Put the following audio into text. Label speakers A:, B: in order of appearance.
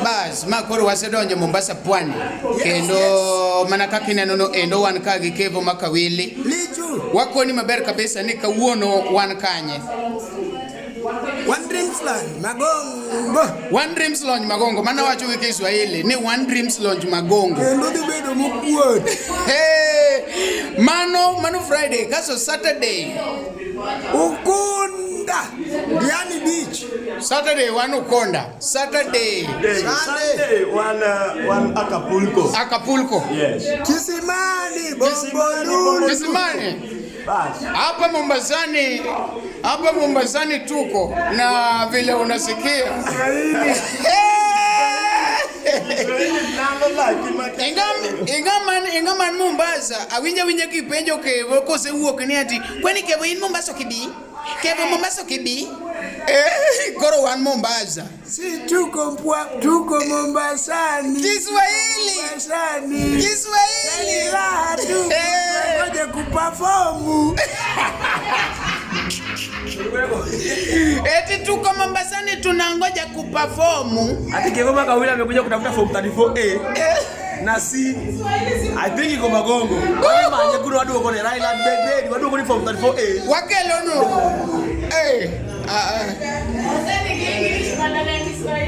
A: Bas, ma koro wasedonjo Mombasa pwani. Kendo mana kaka ineno no endo wan ka gi Kevo Makawili.
B: Lichu.
A: Wakoni maber kabisa ni kawuono wan kanye.
B: One Dreams Lounge Magongo.
A: One Dreams Lounge Magongo. Mano wacho gi Kiswahili ni One Dreams Lounge Magongo.
B: Kendo dhi bedo mokuot.
A: Hey, mano Friday, kaso Saturday.
B: Ukunda. Diani Beach.
A: Saturday wan Ukonda. Saturday.
C: Sunday wan Acapulco.
A: Acapulco.
C: Yes.
B: Kisimani, Bombolulu.
A: Kisimani.
C: Bas.
A: Hapa Mombasani tuko na vile unasikia. Ingaman Mombasa, awinja winja kipenjo Kevo kosewuok ni ati kwani Kevo in Mombasa kibi? Kevo Mombasa kibi? Eh, koro wan Mombasa.
B: Si tuko mpwa, tuko Mombasani.
A: Kiswahili.
B: Mombasani.
A: Kiswahili.
B: Raha tu.
A: Eh.
B: Ngoja kuperform.
A: Eti tuko Mombasani tunangoja kuperform.
D: Ati Kevo Makawili amekuja kutafuta form 34A na C. I think iko Magongo. Wale manye kuno waduoko ni Raila Bed waduoko ni form 34A.
A: Wakelo no. Eh. Ah, ah.
E: Useme English badala ya Kiswahili.